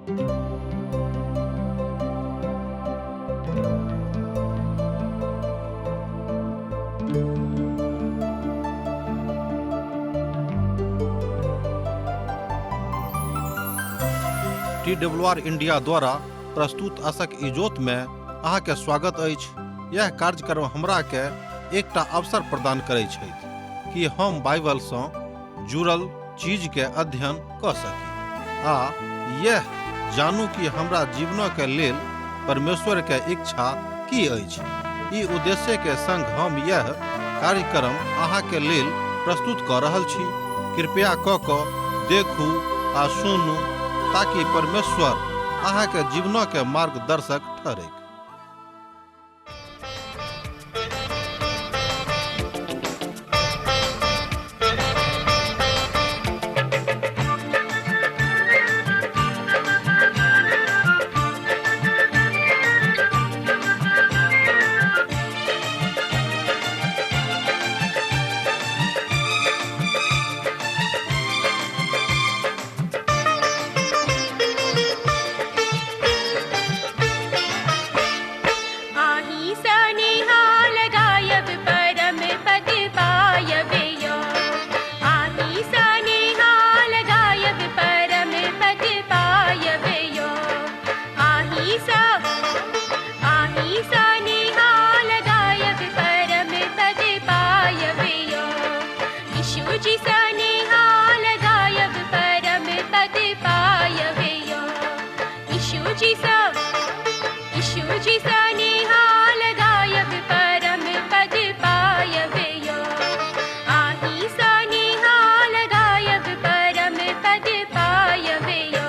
T W R India द्वारा प्रस्तुत असक इजोत में अहाँके स्वागत अछि। यह कार्यक्रम हमरा के एकटा अवसर प्रदान करै छथि कि हम बाइबल सँ जुड़ल चीज के अध्ययन क सकी आ यह जानू कि हमरा जीवन के लेल परमेश्वर के इच्छा की अछि। ई उद्देश्य के संग हम यह कार्यक्रम अहाँ के लेल प्रस्तुत क रहल छी। कृपया क क देखू आ सुनू ताकि परमेश्वर अहाँ के जीवन के मार्गदर्शक ठहरैक। आही सनिहाल गायब परम पद पायब यो। आही सनिहाल गायब परम पद पायब यो। आही सा आही सनिहाल गायब परम पद पायब यो। यीशु जी सनिहाल गायब परम पद पायब यो। यीशु जी सा यीशु जी सनिहाल गायब परम पद पायब यो। आही सनिहाल गायब परम पद पायब यो।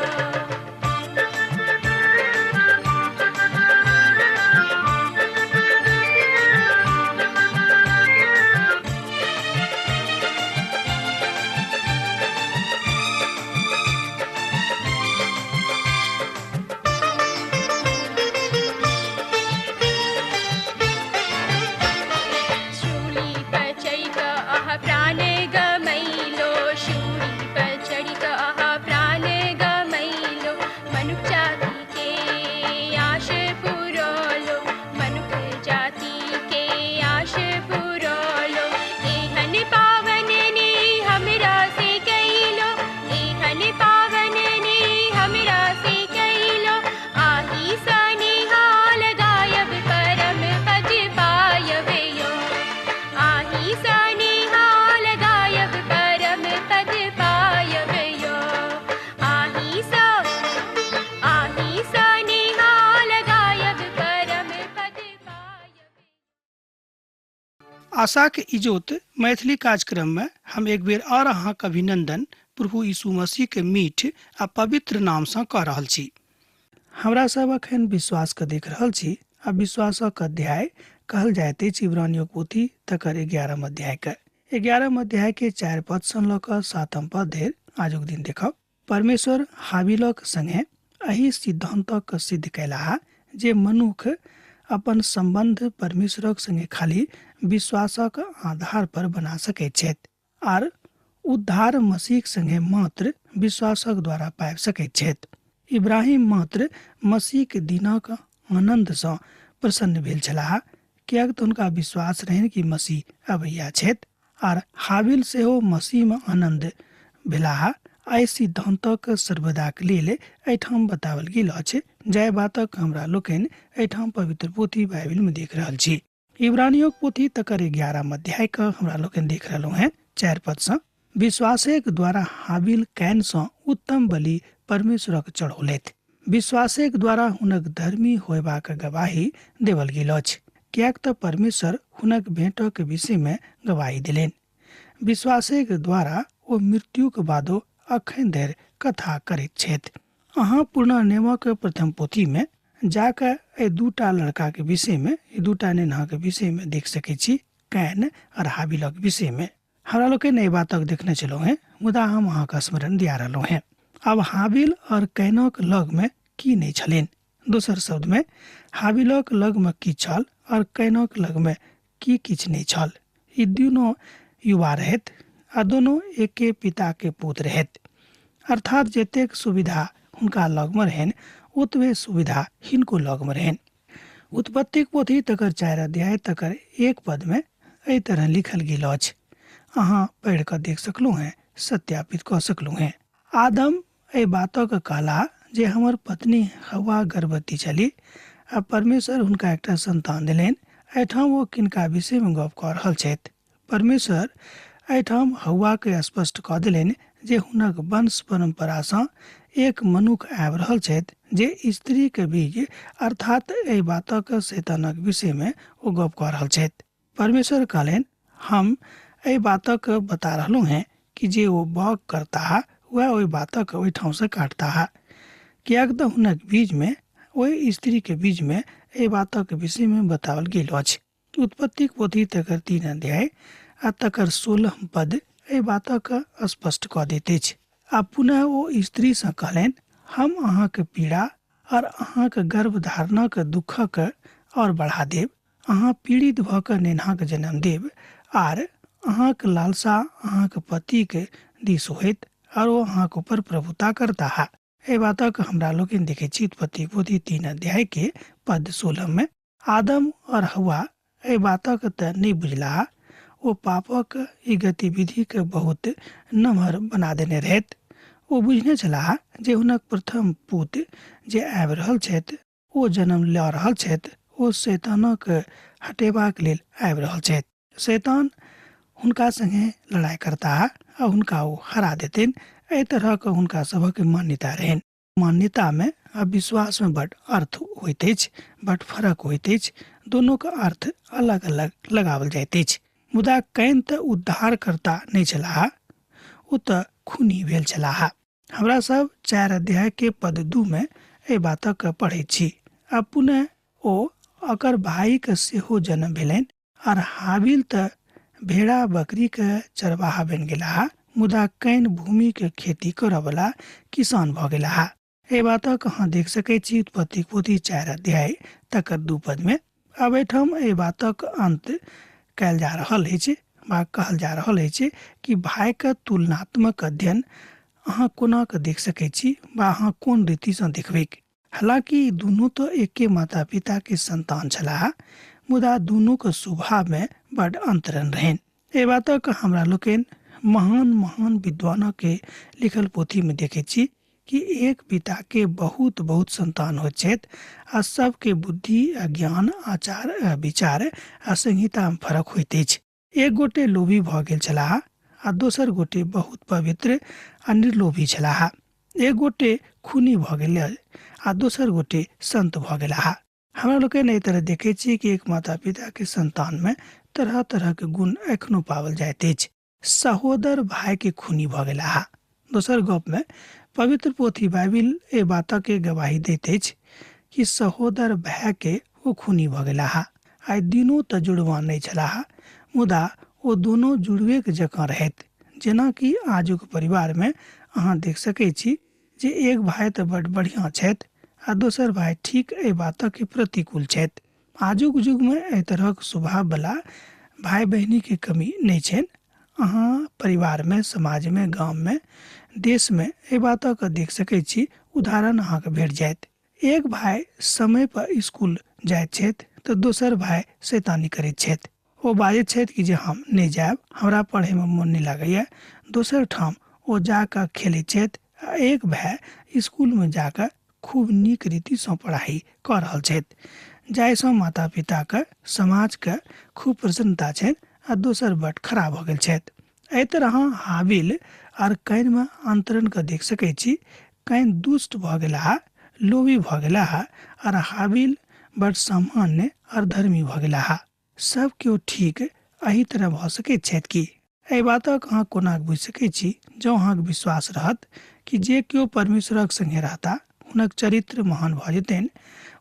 शूली पर चढ़ि कऽ अहाँ प्राण गमैलो। शूली पर चढ़ि कऽ अहाँ प्राण गमैलो। मनुख जाति के आश पुरौलो। मनुख जाति के आश पुरौलो। एहन पावन ने हमरा से कैलो। एहन पावन ने हमरा से कैलो। आही सनिहाल गायब परम पद पायब यो। आही सनिहाल गायब परम पद पायब यो। आही सा आही सनिहाल गायब परम पद पायब। आशाक इजोत मैथिली कार्यक्रम में हम एक बेर और अहाँक अभिनंदन प्रभु यीशु मसीह के मीठ आ पवित्र नाम सँ कऽ रहल छी। हमरा सब अखन विश्वास के देख रहल छी आ विश्वासक अध्याय कहल जाइत अछि इब्रानियों पोथी तकर 11 अध्याय के 11 अध्याय के 4 पद सँ लऽ कऽ 7 पद धरि आजुक दिन देखब। परमेश्वर हाबिलक संगे एहि सिद्धांतक सिद्ध कयलाह जे मनुख अपन संबंध परमेश्वरक संगे खाली विश्वासक आधार पर बना सकैत छथि आर उद्धार मसीह संगे मात्र विश्वासक द्वारा पाबि सकैत छथि। इब्राहिम मात्र मसीह दिनक आनंद सँ प्रसन्न भेल छलाह किएक तऽ हुनका विश्वास रहनि कि मसीह अबैया छथि आर हाबिल सेहो मसीह में आनंद भेलाह। एहि सिद्धांतक सर्वदाक लेल एहिठाम बताओल गेल अछि, जाहि बातक हमरा लोकनि एहिठाम पवित्र पोथी बाइबिल में देख रहल छी। इब्रानियों पोथी तकर 11 अध्याय के हमरा लोकनि देख रहलहुँ हैं 4 पद सँ। विश्वासेक द्वारा हाबिल can सँ उत्तम बलि परमेश्वरक चढ़ौलथि। विश्वासेक द्वारा हुनक धर्मी होयबाक गवाही देवल गेल अछि, किएक तऽ परमेश्वर हुनक भेंटक विषय में गवाही देलनि। विश्वासेक द्वारा ओ मृत्युक बादो अखन धरि कथा करैत छथि। अहाँ पुरना नियमक प्रथम पोथी में जाकऽ एहि दूटा लड़का के विषय में, एहि दूटा नेन्हा के विषय में देख सकै छी, can और हाबिलक विषय में। हमरा लोकनि एहि बातक देखने छलहुँ हेँ, मुदा हम अहाँके स्मरण दिया रहलहुँ हेँ। आब हाबिल और कैनक लग में की नहि छलनि? दोसर शब्द में हाबिलक लग में की छल और कैनक लग में की किछु नहि छल? ई दुनू युवा रहथि आ दुनू एके पिता के पुत्र रहथि। अर्थात जतेक सुविधा हुनका लगमे रहनि ओतबे सुविधा हिनको लगमे रहनि। उत्पत्तिक पोथी तकर 4 अध्याय तकर 1 पदमे एहि तरह लिखल गेल अछि। अहाँ पढ़ि कऽ देख सकलहुँ हेँ, सत्यापित कऽ सकलहुँ हेँ। आदम एहि बातक कहला जे हमर पत्नी हव्वा गर्भवती छली आ परमेश्वर हुनका एकटा संतान देलनि। एहिठाम ओ किनका विषयमे गप कऽ रहल छथि? परमेश्वर एहिठाम हव्वाके स्पष्ट कऽ देलनि जे हुनक वंश परम्परासँ एक मनुख आबि रहल छथि जे स्त्रीके बीज अर्थात एहि बातक शैतानक विषयमे ओ गप कऽ रहल छथि। परमेश्वर कहलनि, हम एहि बातक बता रहलहुँ हेँ कि जे ओ बाग करताह वएह ओहि बातक ओहिठामसँ काटताह, किएक तऽ हुनक बीजमे ओहि स्त्रीके बीजमे एहि बातक विषयमे बताओल गेल अछि। उत्पत्तिक पोथी तकर 3 अध्याय आ तकर 16 पद एहि बातक स्पष्ट कऽ दैत अछि। आ पुनः ओ स्त्रीसँ कहलनि, हम अहाँके पीड़ा और अहाँके गर्भधारणक दुःखक और बढ़ा देब। अहाँ पीड़ित भऽ कऽ नेन्हाके जन्म देब आर अहाँके लालसा अहाँके पतिके दिस होइत आर ओ अहाँके ऊपर प्रभुता करताह। एहि बातक हमरा लोकनि देखै छी उत्पत्ति पोथी 3 अध्याय के पद 16 में। आदम और हव्वा एहि बातक तऽ नहि बुझलाह। ओ पापक ई गतिविधिके बहुत नमहर बना देने रहथि। ओ बुझने छलाह जे हुनक प्रथम पुत जे आबि रहल छथि, ओ जन्म लऽ रहल छथि, ओ शैतानक हटेबाक लेल आबि रहल छथि। शैतान हुनका संगे लड़ाइ करताह आ हुनका ओ हरा देथिन। एहि तरहक हुनका सभक मान्यता रहनि। मान्यतामे आ विश्वासमे बड अर्थ होइत अछि, बड फरक होइत अछि। दुनूके अर्थ अलग अलग लगाओल जाइत अछि। मुदा can तऽ उद्धारकर्ता नहि छलाह, ओ तऽ खूनी भेल छलाह। हमरा सब 4 अध्याय के पद 2 मे एहि बातक पढ़ैत छी। आ पुनः ओ अकर भाईके सेहो जन्म भेलनि आर हाबिल तऽ भेड़ा बकरीके चरवाहा बनि गेलाह, मुदा can भूमिके खेती करऽवला किसान भऽ गेलाह। एहि बातक अहाँ देख सकै छी उत्पत्ति पोथी 4 अध्याय तकर 2 पद में। आब एहिठाम एहि बातक अंत कयल जा रहल अछि वा कहल जा रहल अछि कि भाईके तुलनात्मक अध्ययन अहाँ कोना कऽ देख सकै छी वा अहाँ कोन रीतिसँ देखबैक। हालांकि ई दुनू तऽ एके माता पिता के संतान छलाह, मुदा दुनूके स्वभावमे बड अंतरन रहनि। एहि बातक हमरा लोकनि महान महान विद्वानके लिखल पोथीमे देखै छी कि एक पिता के बहुत बहुत संतान होइत छथि आ सबके बुद्धि आ ज्ञान, आचार आ विचार आ संहितामे फरक होइत अछि। एक गोटे लोभी भऽ गेल छलाह आ दोसर गोटे बहुत पवित्र आ निर्लोभी छलाह। एक गोटे खूनी भऽ गेल आ दोसर गोटे संत भऽ गेलाह। हमरा लोकनि एहि तरह देखै छी कि एक माता पिता के संतान में तरह तरह के गुण एखनो पाओल जाइत अछि। सहोदर भाई के खूनी भऽ गेलाह। दोसर गप में पवित्र पोथी बाइबिल एहि बातक के गवाही दैत अछि कि सहोदर भाई के ओ खूनी भऽ गेलाह। आइ दिनो तऽ जुड़वाँ नहि छलाह, मुदा ओ दुनू जुड़ुएके जकाँ रहथि। जेनाकि आजुक परिवारमे अहाँ देख सकै छी जे एक भाई तऽ बड बढ़िआँ छथि आ दोसर भाई ठीक एहि बातक प्रतिकूल छथि। आजुक युगमे एहि तरहक स्वभाववला भाई बहिनीके कमी नहि छनि। अहाँ परिवारमे, समाजमे, गाममे, देशमे एहि बातक देख सकै छी, उदाहरण अहाँके भेट जायत। एक भाई समय पर स्कूल जाइत छथि तऽ दोसर भाई शैतानी करैत छथि। ओ बाजैत छथि कि जे हम नहि जायब, हमरा पढ़ैमे मोन नहि लागैए। दोसर ठाम ओ जाकऽ खेलैत छथि आ एक भाई स्कूलमे जाकऽ खूब नीक रीतिसँ पढ़ाइ कऽ रहल छथि, जाहिसँ माता पिताके, समाजके खूब प्रसन्नता छनि आ दोसर बड खराब भऽ गेल छथि। एहि तरह हाबिल आर कैनमे अंतरणके देख सकै छी। Can दुष्ट भऽ गेलाह, लोभी भऽ गेलाह आर हाबिल बड सामान्य आर धर्मी भऽ गेलाह। सब केओ ठीक एहि तरह भऽ सकैत छथि की? एहि बातक अहाँ कोना बुझि सकैत छी? जँ अहाँके विश्वास रहत कि जे केओ परमेश्वरक संगे रहता हुनक चरित्र महान भऽ जेतनि,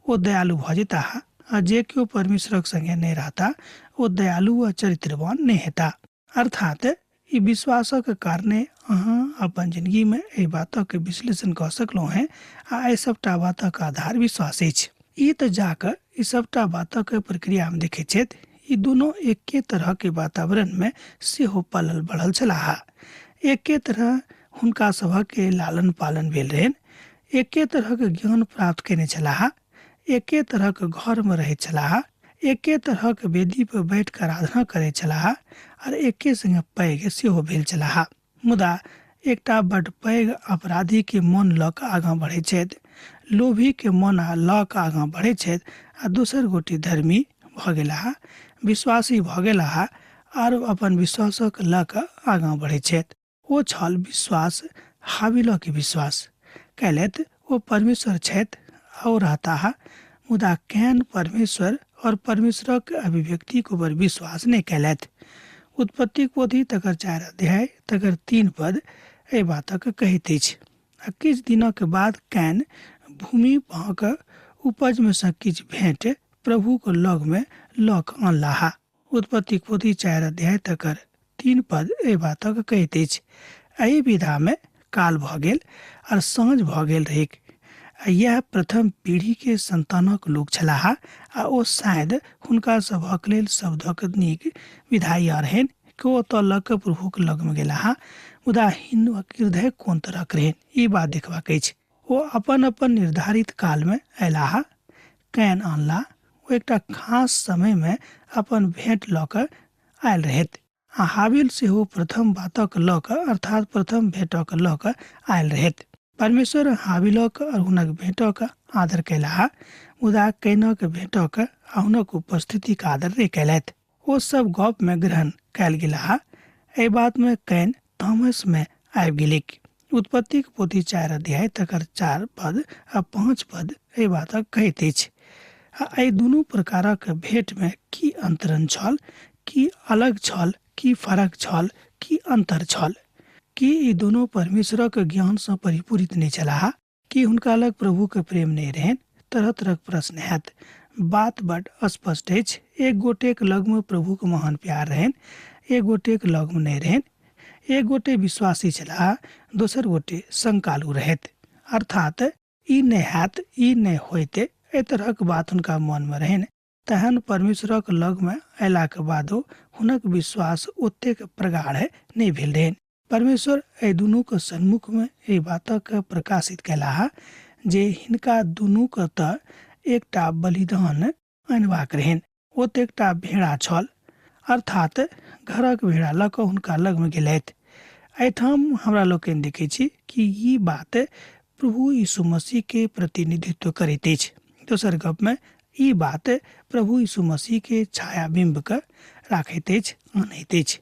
ओ दयालु भऽ जेताह, आ जे केओ परमेश्वरक संगे नहि रहता ओ दयालु आ चरित्रवान नहि हेता। अर्थात ई विश्वासक कारणे अहाँ अपन जिंदगीमे एहि बातक विश्लेषण कऽ सकलहुँ हेँ आ एहि सभटा बातक आधार विश्वास अछि। ई तऽ जाकऽ ई सभटा बातक प्रक्रियामे देखैत छथि। ई दुनू एके तरहके वातावरणमे सेहो पलल बढ़ल छलाह। एके तरह हुनका सभके लालन पालन भेल रहनि। एके तरहक ज्ञान प्राप्त केने छलाह, एके तरहक घरमे रहैत छलाह, एके तरहक वेदी पर बैठ कऽ आराधना करैत छलाह आर एके संगे पैघ सेहो भेल छलाह। मुदा एकटा बड पैघ अपराधी के मन लऽ कऽ आगाँ बढ़ैत छथि, लोभी के मन लऽ कऽ आगाँ बढ़ैत छथि आ दोसर गोटे धर्मी भऽ गेलाह, विश्वासी भऽ गेलाह आर अपन विश्वासक लऽ कऽ आगाँ बढ़ैत छथि। ओ छल विश्वास, हाबिलके विश्वास कयलथि। ओ परमेश्वर छथि आ ओ रहताह, मुदा कैन परमेश्वर और परमेश्वरक अभिव्यक्तिक ऊपर विश्वास नहि कयलथि। उत्पत्तिक पोथी तकर 4 अध्याय तकर 3 पद एहि बातक कहैत अछि। आ किछु दिनक बाद कैन भूमि पहक उपजमे सँ किछु भेंट प्रभुक लगमे लऽ कऽ अनलाह। उत्पत्ति पोथी 4 अध्याय तकर 3 पद एहि बातक कहैत अछि। एहि विधामे काल भऽ गेल आर साँझ भऽ गेल रहैक। आ इएह प्रथम पीढ़ीके संतानक लोक छलाह आ ओ शायद हुनका सभक लेल शब्दक नीक विधाई रहनि कि ओ ओतऽ लऽ कऽ प्रभुक लगमे गेलाह। मुदा हिनक हृदय कोन तरहक रहनि ई बात देखबाक अछि। ओ अपन अपन निर्धारित कालमे अयलाह, can अनलाह। ओ एकटा खास समयमे अपन भेंट लऽ कऽ आयल रहथि आ हाबिल सेहो प्रथम बातक लऽ कऽ अर्थात प्रथम भेंटक लऽ कऽ आयल रहथि। परमेश्वर हाबिलक और हुनक भेंटक आदर कयलाह, मुदा कैनक भेंटक आ हुनक उपस्थितिक आदर नहि कयलथि। ओ सब गपमे ग्रहण कयल गेलाह। एहि बातमे can तामसमे आबि गेलिक। उत्पत्तिक पोथी 4 अध्याय तकर 4 पद आ 5 पद एहि बातक कहैत अछि। आ एहि दुनू प्रकारक भेंटमे की अंतरण छल, की अलग छल, की फरक छल, की अंतर छल? की ई दुनू परमेश्वरक ज्ञानसँ परिपूरित नहि छलाह? की हुनका लग प्रभुके प्रेम नहि रहनि? तरह तरहक प्रश्न हैत। बात बड स्पष्ट अछि। एक गोटेक लगमे प्रभुक महान प्यार रहनि, एक गोटेक लगमे नहि रहनि। एक गोटे विश्वासी छलाह, दोसर गोटे शंकालु रहथि। अर्थात ई नहि हैत, ई नहि होइते, एहि तरहक बात हुनका मनमे रहनि। तहन परमेश्वरक लगमे अयलाक बादो हुनक विश्वास ओतेक प्रगाढ़ नहि भेल रहनि। परमेश्वर एहि दुनूक सन्मुखमे एहि बातक प्रकाशित कयलाह जे हिनका दुनूक तऽ एकटा बलिदान अनबाक रहनि। ओ तऽ एकटा भेड़ा छल, अर्थात घरक भेड़ा लऽ कऽ हुनका लगमे गेलथि। एहिठाम हमरा लोकनि देखै छी कि ई बात प्रभु यीशु मसीह के प्रतिनिधित्व करैत अछि। दोसर गपमे ई बात प्रभु यीशु मसीह के छाया बिंब के राखैत अछि, आनैत अछि।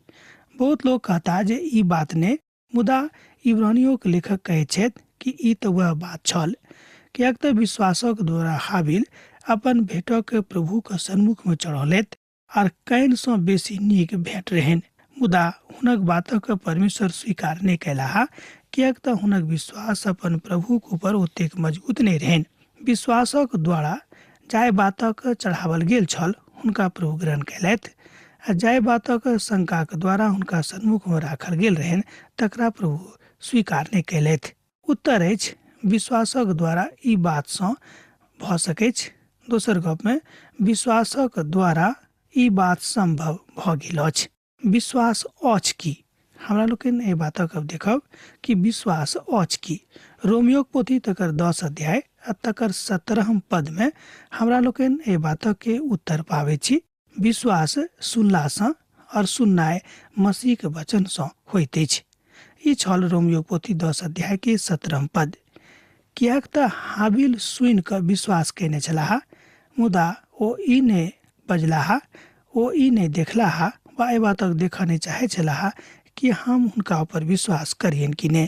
बहुत लोग कहता जे ई बात नहि, मुदा इब्रानियों के लेखक कहैत छथि कि ई तऽ वएह बात छल, किएक तऽ विश्वासक द्वारा हाबिल अपन भेंटक प्रभुक सन्मुखमे चढ़ौलथि आर कैनसँ बेसी नीक भेंट रहनि। मुदा हुनक बातक परमेश्वर स्वीकार नहि कयलाह, किएक तऽ हुनक विश्वास अपन प्रभुक ऊपर ओतेक मजबूत नहि रहनि। विश्वासक द्वारा जाहि बातक चढ़ावल गेल छल हुनका प्रभु ग्रहण कयलथि आ जाहि बातक शंकाक द्वारा हुनका सन्मुखमे राखल गेल रहनि तकरा प्रभु स्वीकार नहि कयलथि। उत्तर अछि विश्वासक द्वारा ई बातसँ भऽ सकैछ। दोसर गपमे विश्वासक द्वारा ई बात सम्भव भऽ गेल अछि। विश्वास अछि की? हमरा लोकनि एहि बातक अब देखब कि विश्वास अछि की। रोमियोक पोथी तकर 10 अध्याय आ तकर 17 पदमे हमरा लोकनि एहि बातक के उत्तर पाबै छी। विश्वास सुनलासँ और सुननाइ मसीहके वचनसँ होइत अछि। ई छल रोमियो पोथी 10 अध्याय के 17 पद। किएक तऽ हाबिल सुनि कऽ विश्वास कयने छलाह, मुदा ओ ई नहि बजलाह, ओ ई नहि देखलाह वा एहि बातक देखऽ नहि चाहै छलाह कि हम हुनका ऊपर विश्वास करियनि कि नहि।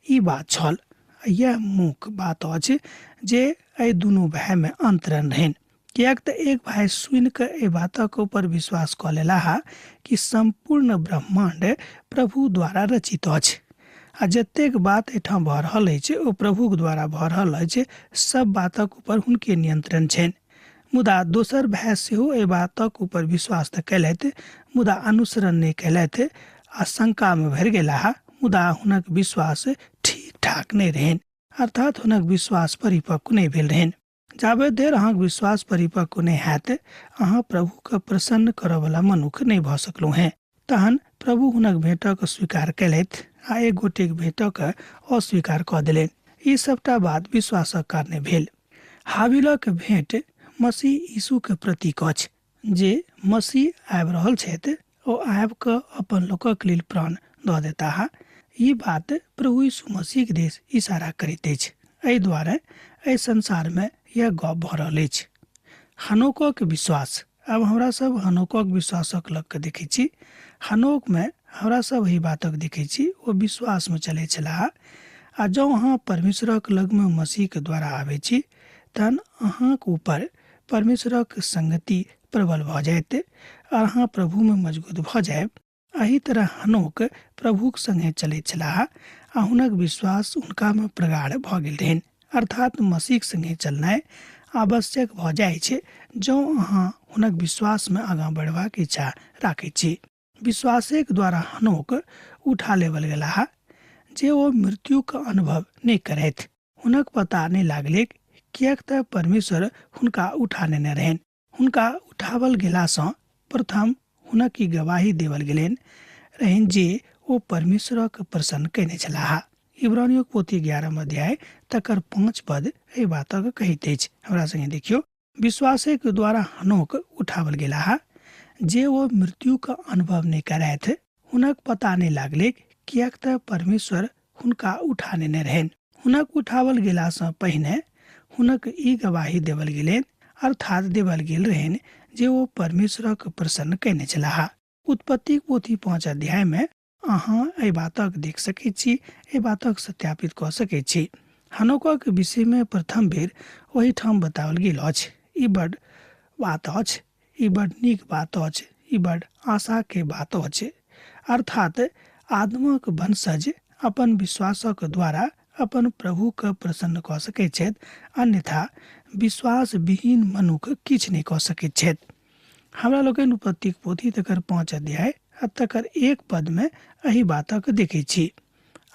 ई बात छल। इएह मुख्य बात अछि जे एहि दुनू भायमे अंतरण रहनि। किएक तऽ एक भाय सुनि कऽ एहि बातक ऊपर विश्वास कऽ लेलाह कि सम्पूर्ण ब्रह्माण्ड प्रभु द्वारा रचित अछि आ जतेक बात एहिठाम भऽ रहल अछि ओ प्रभुक द्वारा भऽ रहल अछि, सब बातक ऊपर हुनके नियंत्रण छनि। मुदा दोसर भाय सेहो एहि बातक ऊपर विश्वास तऽ कयलथि, मुदा अनुसरण नहि कयलथि आ शंकामे भरि गेलाह, मुदा हुनक विश्वास ठीक ठाक नहि रहनि, अर्थात हुनक विश्वास परिपक्व नहि भेल रहनि। जाबे देर अहाँके विश्वास परिपक्व नहि हैत, अहाँ प्रभुके प्रसन्न करऽवला मनुख नहि भऽ सकलहुँ हेँ। तहन प्रभु हुनक भेंटक स्वीकार कयलथि आ एक गोटेक भेंटक अस्वीकार कऽ देलनि। ई सभटा बात विश्वासक कारणे भेल। हाबिलक भेंट मसीह यीशुके प्रतीक अछि। जे मसीह आबि रहल छथि ओ आबि कऽ अपन लोकक लेल प्राण दऽ देताह। ई बात प्रभु यीशु मसीहक दिस इशारा करैत अछि। एहि दुआरे एहि संसारमे इएह गप भऽ रहल अछि। हनोकक विश्वास। आब हमरा सब हनोकक विश्वासक लग के देखै छी। हनोकमे हमरा सब एहि बातक देखै छी, ओ विश्वासमे चलै छलाह। आ जँ अहाँ परमेश्वरक लगमे मसीहके द्वारा आबै छी तहन अहाँक ऊपर परमेश्वरक संगति प्रबल भऽ जायत आ अहाँ प्रभुमे मजबूत भऽ जायब। एहि तरह हनोक प्रभुक संगे चलैत छलाह आ हुनक विश्वास हुनकामे प्रगाढ़ भऽ गेल रहनि। अर्थात मसीहक संगे चलनाइ आवश्यक भऽ जाइ छै जँ अहाँ हुनक विश्वासमे आगाँ बढ़बाक इच्छा राखैत छी। विश्वासेक द्वारा हनोक उठा लेवल गेलाह जे ओ मृत्युक अनुभव नहि करथि। हुनक पता नहि लागलैक किएक तऽ परमेश्वर हुनका उठा नेने रहनि। हुनका उठावल गेलासँ प्रथम हुनक ई गवाही देवल गेलनि रहनि जे ओ परमेश्वरक प्रसन्न कयने छलाह। इब्रानियोक पोथी 11 अध्याय तकर 5 पद एहि बातक कहैत अछि। हमरा संगे देखियौ, विश्वासेक द्वारा हनोक उठावल गेलाह जे ओ मृत्युक अनुभव नहि करथि। हुनक पता नहि लागलैक किएक तऽ परमेश्वर हुनका उठा नेने रहनि। हुनक उठावल गेलासँ पहिने हुनक ई गवाही देवल गेलनि, अर्थात देवल गेल रहनि जे ओ परमेश्वरक प्रसन्न कयने छलाह। उत्पत्तिक पोथी 5 अध्यायमे अहाँ एहि बातक देख सकैत छी, एहि बातक सत्यापित कऽ सकैत छी। हनोकक विषयमे प्रथम बेर ओहिठाम बताओल गेल अछि। ई बड बात अछि, ई बड नीक बात अछि, ई बड आशाके बात अछि। अर्थात आदमक वंशज अपन विश्वासक द्वारा अपन प्रभुके प्रसन्न कऽ सकैत छथि, अन्यथा विश्वास विहीन मनुख किछु नहि कऽ सकैत छथि। हमरा लोकनि उत्पत्तिक पोथी तकर 5 अध्याय आ तकर 1 पदमे एहि बातक देखै छी।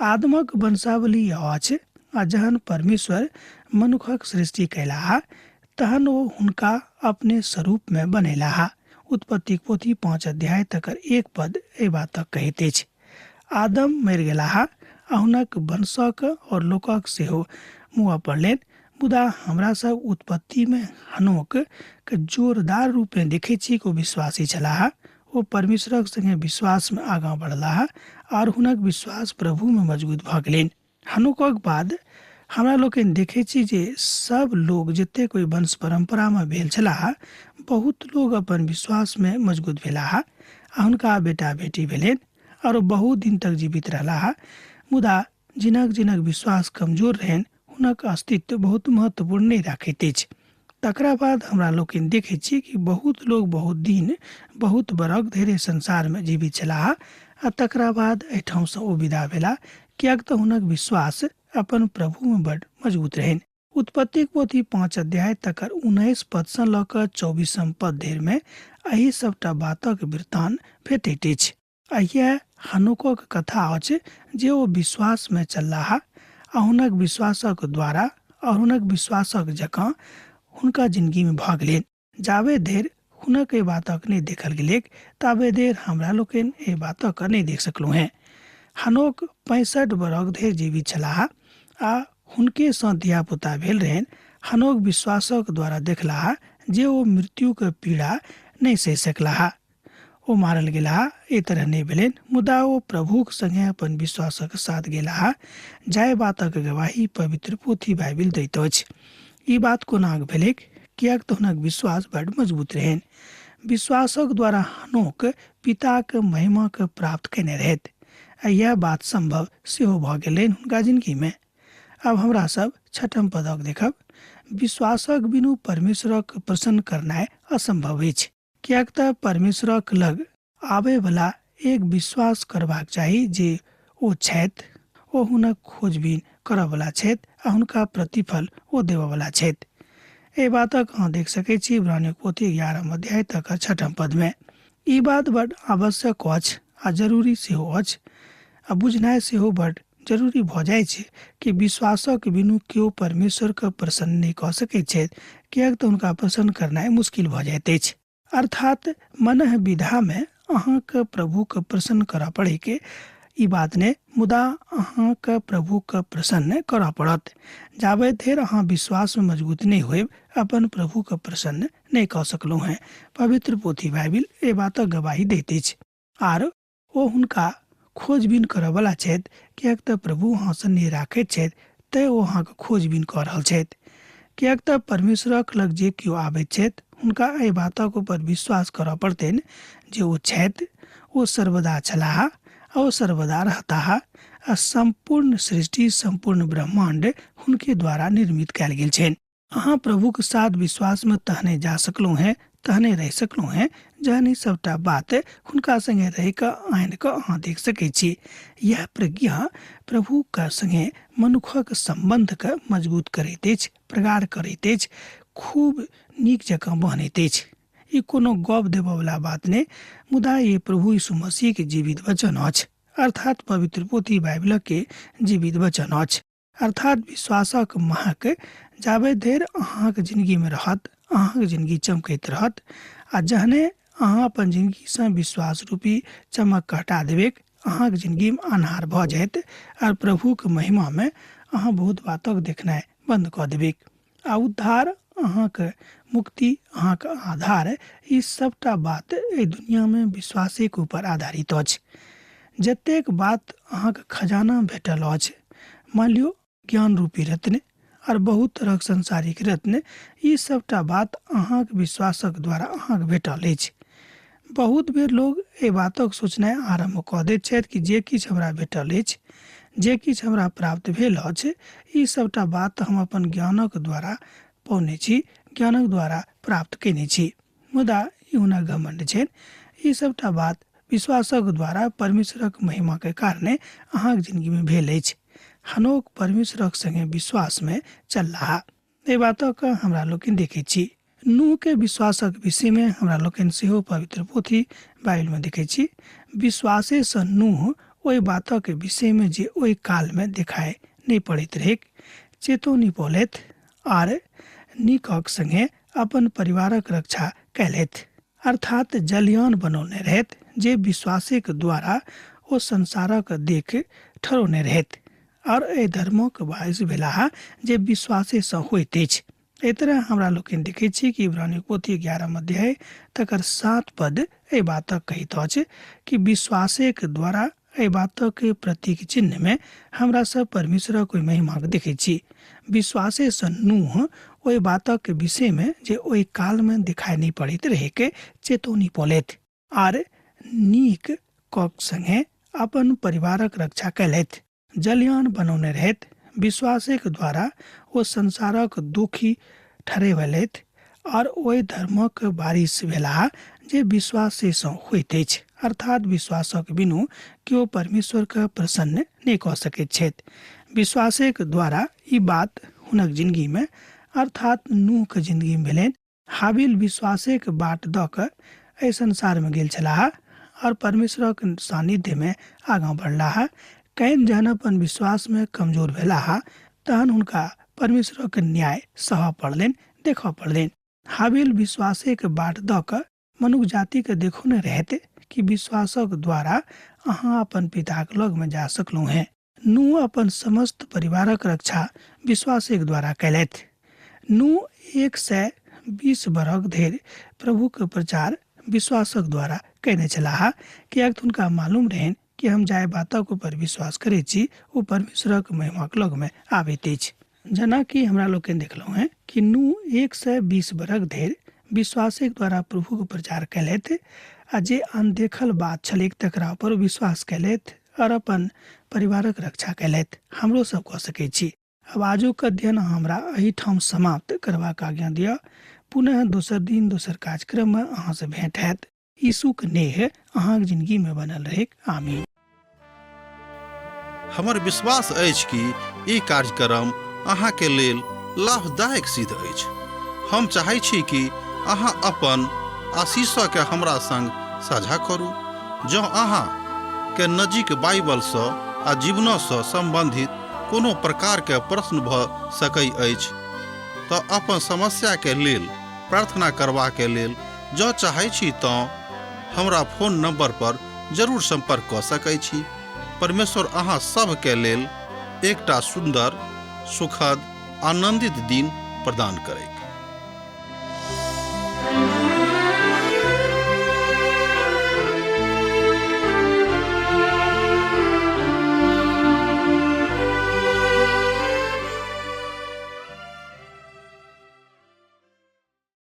आदमक वंशावली अछि आ जहन परमेश्वर मनुखक सृष्टि कयलाह तहन ओ हुनका अपने स्वरूपमे बनेलाह। उत्पत्तिक पोथी 5 अध्याय तकर 1 पद एहि बातक कहैत अछि। आदम मरि गेलाह आ हुनक वंशक और लोकक सेहो मुँह पड़लनि, मुदा हमरा सब उत्पत्तिमे हनोक के जोरदार रूपमे देखै छी कि ओ विश्वासी छलाह। ओ परमेश्वरक संगे विश्वासमे आगाँ बढ़लाह और हुनक विश्वास प्रभुमे मजबूत भऽ गेलनि। हनोकक बाद हमरा लोकनि देखै छी जे सब लोग जतेक ओहि वंश परम्परामे भेल छलाह, बहुत लोग अपन विश्वासमे मजबूत भेलाह आ हुनका बेटा बेटी भेलनि और बहुत दिन तक जीवित रहलाह। मुदा जिनक जिनक विश्वास कमजोर रहनि हुनक अस्तित्व बहुत महत्वपूर्ण नहि राखैत अछि। तकरा बाद हमरा लोकनि देखै छी कि बहुत लोग बहुत दिन बहुत बरख धरि संसारमे जीवित छलाह आ तकरा बाद एहिठामसँ ओ विदा भेला, किएक तऽ हुनक विश्वास अपन प्रभुमे बड मजबूत रहनि। उत्पत्तिक पोथी 5 अध्याय तकर 19 पदसँ लऽ कऽ 24 पद धरिमे एहि सभटा बातक वृत्तांत भेटैत अछि। आ इएह हनोकक कथा अछि जे ओ विश्वासमे चललाह आ हुनक विश्वासक द्वारा और हुनक विश्वासक जकाँ हुनका जिंदगीमे भऽ गेलनि। जाबे धरि हुनक एहि बातक नहि देखल गेलैक ताबे धरि हमरा लोकनि एहि बातक नहि देख सकलहुँ हेँ। हनोक 65 बरख धरि जीवित छलाह आ हुनकेसँ धियापुता भेल रहनि। हनोक विश्वासक द्वारा देखलाह जे ओ मृत्युक पीड़ा नहि सहि सकलाह। ओ मारल गेलाह, एहि तरह नहि भेलनि, मुदा ओ प्रभुक संगे अपन विश्वासक साथ गेलाह, जाहि बातक गवाही पवित्र पोथी बाइबिल दैत अछि। ई बात कोना भेलैक? किएक तऽ हुनक विश्वास बड मजबूत रहनि। विश्वासक द्वारा हनोक पिताक महिमाके प्राप्त कयने रहथि आ इएह बात सम्भव सेहो भऽ गेलनि हुनका जिंदगीमे। आब हमरा सब 6 पदक देखब। विश्वासक बिनु परमेश्वरक प्रसन्न करनाइ असंभव अछि, किएक तऽ परमेश्वरक लग आबयवला एक विश्वास करबाक चाही जे ओ छथि, ओ हुनक खोजबीन करऽवला छथि आ हुनका प्रतिफल ओ देबऽवला छथि। एहि बातक अहाँ देख सकैत छी इब्रानियों पोथी 11 अध्याय तक 6 पदमे। ई बात बड आवश्यक अछि आ जरूरी सेहो अछि आ बुझनाइ सेहो बड जरूरी भऽ जाइ छै कि विश्वासक बिनु केओ परमेश्वरके प्रसन्न नहि कऽ सकैत छथि, किएक तऽ हुनका प्रसन्न करनाइ मुश्किल भऽ जाइत अछि। अर्थात मनः विधामे अहाँके प्रभुके प्रसन्न करऽ पड़ैके, ई बात नहि, मुदा अहाँके प्रभुके प्रसन्न करऽ पड़त। जाबे धरि अहाँ विश्वासमे मजबूत नहि होयब, अपन प्रभुके प्रसन्न नहि कऽ सकलहुँ हेँ। पवित्र पोथी बाइबिल एहि बातक गवाही दैत अछि। आर ओ हुनका खोजबीन करऽवला छथि, किएक तऽ प्रभु अहाँसँ नेह राखैत छथि, तेँ ओ अहाँके खोजबीन कऽ रहल छथि। किएक तऽ परमेश्वरक लग जे केओ आबैत छथि, हुनका एहि बातक ऊपर विश्वास करऽ पड़तनि जे ओ छथि, ओ सर्वदा छलाह आ ओ सर्वदा रहताह आ सम्पूर्ण सृष्टि, सम्पूर्ण ब्रह्माण्ड हुनके द्वारा निर्मित कयल गेल छनि। अहाँ प्रभुक साथ विश्वासमे तहने जा सकलहुँ हेँ, तहने रहि सकलहुँ हेँ, जहन ई सभटा बात हुनका संगे रहि कऽ आनि कऽ अहाँ देख सकै छी। इएह प्रज्ञा प्रभुक संगे मनुखक सम्बन्धके मजबूत करैत अछि, प्रगाढ़ करैत अछि, खूब नीक जकाँ बहनैत अछि। ई कोनो गप देबऽवला बात नहि, मुदा ई प्रभु यीशु मसीहके जीवित वचन अछि, अर्थात पवित्र पोथी बाइबलके जीवित वचन अछि। अर्थात विश्वासक महक जाबे धरि अहाँके जिनगीमे रहत, अहाँके जिनगी चमकैत रहत, आ जहने अहाँ अपन जिनगीसँ विश्वास रूपी चमकके हटा देबैक, अहाँके जिनगीमे अन्हार भऽ जायत आर प्रभुके महिमामे अहाँ बहुत बातक देखनाइ बन्द कऽ देबैक। आ उद्धार, अहाँके मुक्ति, अहाँके आधार, ई सबटा बात एहि दुनियामे विश्वासेके ऊपर आधारित अछि। जतेक बात अहाँके खजाना भेटल अछि, मानि लियौ ज्ञान रूपी रत्न आर बहुत तरहक संसारिक रत्न, ई सबटा बात अहाँके विश्वासक द्वारा अहाँके भेटल अछि। बहुत बेर लोग एहि बातक सोचनाइ आरम्भ कऽ दैत छथि कि जे किछु हमरा भेटल अछि, जे किछु हमरा प्राप्त भेल अछि, ई सबटा बात हम अपन ज्ञानक द्वारा पौने छी, ज्ञानक द्वारा प्राप्त कयने छी। मुदा ई हुनक घमण्ड छनि। ई सबटा बात विश्वासक द्वारा परमेश्वरक महिमाके कारणे अहाँक जिनगीमे भेल अछि। हनोक परमेश्वरक संगे विश्वासमे चललाह। एहि बातक हमरा लोकनि देखैत छी। नूहके विश्वासक विषयमे हमरा लोकनि सेहो पवित्र पोथी बाइबिलमे देखैत छी। विश्वासेसँ नूह ओहि बातक विषयमे जे ओहि कालमे देखाइ नहि पड़ैत रहैक, चेतौनी पौलथि आर नीकक संगे अपन परिवारक रक्षा कयलथि, अर्थात जलयान बनौने रहथि जे विश्वासेक द्वारा ओ संसारक देख ठरौने रहथि आर एहि धर्मक वारिस भेलाह जे विश्वासेसँ होइत अछि। एहि तरह हमरा लोकनि देखैत छी कि इब्रानी पोथी 11 अध्याय तकर 7 पद एहि बातक कहैत अछि कि विश्वासेक द्वारा एहि बातक प्रतीक चिन्हमे हमरा सब परमेश्वरक ओहि महिमाक देखैत छी। विश्वासेसँ नूह ओहि बातक विषयमे जे ओहि कालमे देखाइ नहि पड़ैत रहैक चेतौनी पौलथि आर नीक कक संगे अपन परिवारक रक्षा कयलथि। जलयान बनौने रहथि। विश्वासेक द्वारा ओ संसारक दुखी ठहरेबलथि और ओहि धर्मक बारिश भेलाह जे विश्वासेसँ होइत अछि, अर्थात विश्वासक बिनु केओ परमेश्वरके प्रसन्न नहि कऽ सकैत छथि। विश्वासेक द्वारा ई बात हुनक जिनगीमे, अर्थात नूहके जिनगीमे भेलनि। हाबिल विश्वासेक बाट दऽ कऽ एहि संसारमे गेल छलाह आओर परमेश्वरक सान्निध्यमे आगाँ बढ़लाह। कैन जहन अपन विश्वासमे कमजोर भेलाह तहन हुनका परमेश्वरक न्याय सहऽ पड़लनि, देखऽ पड़लनि। हाबिल विश्वासेक बाट दऽ कऽ मनुख जातिके देखौने रहथि कि विश्वासक द्वारा अहाँ अपन पिताक लगमे जा सकलहुँ हेँ। नूह अपन समस्त परिवारक रक्षा विश्वासेक द्वारा कयलथि। नूह 120 बरख धरि प्रभुक प्रचार विश्वासक द्वारा कयने छलाह, किएक तऽ हुनका मालूम रहनि कि हम जाहि बातक ऊपर विश्वास करैत छी ओ परमेश्वरक महिमाक लगमे आबैत अछि। जेनाकि हमरा लोकनि देखलहुँ हेँ कि नूह 120 बरख धरि विश्वासेक द्वारा प्रभुक प्रचार कयलथि आ जे अनदेखल बात छलैक तकरा ऊपर विश्वास कयलथि आओर अपन परिवारक रक्षा कयलथि। हमरो सब कऽ सकै छी। आब आजुक अध्ययन हमरा एहिठाम समाप्त करबाक आज्ञा दिअ। पुनः दोसर दिन दोसर कार्यक्रममे अहाँसँ भेंट हैत। यीशुक नेह अहाँक जिंदगीमे बनल रहैक। आमीन। हमर विश्वास अछि कि ई कार्यक्रम अहाँके लेल लाभदायक सिद्ध अछि। हम चाहै छी कि अहाँ अपन आशीषके हमरा संग साझा करू। जँ अहाँ के नजीक बाइबलसँ आ जीवनसँ सम्बन्धित कोनो प्रकारके प्रश्न भऽ सकै अछि तऽ अपन समस्याके लेल प्रार्थना करबाके लेल जँ चाहै छी तँ हमरा फोन नंबर पर जरूर संपर्क कऽ सकै छी। परमेश्वर अहाँ सभके लेल एकटा सुन्दर, सुखद, आनन्दित दिन प्रदान करैक।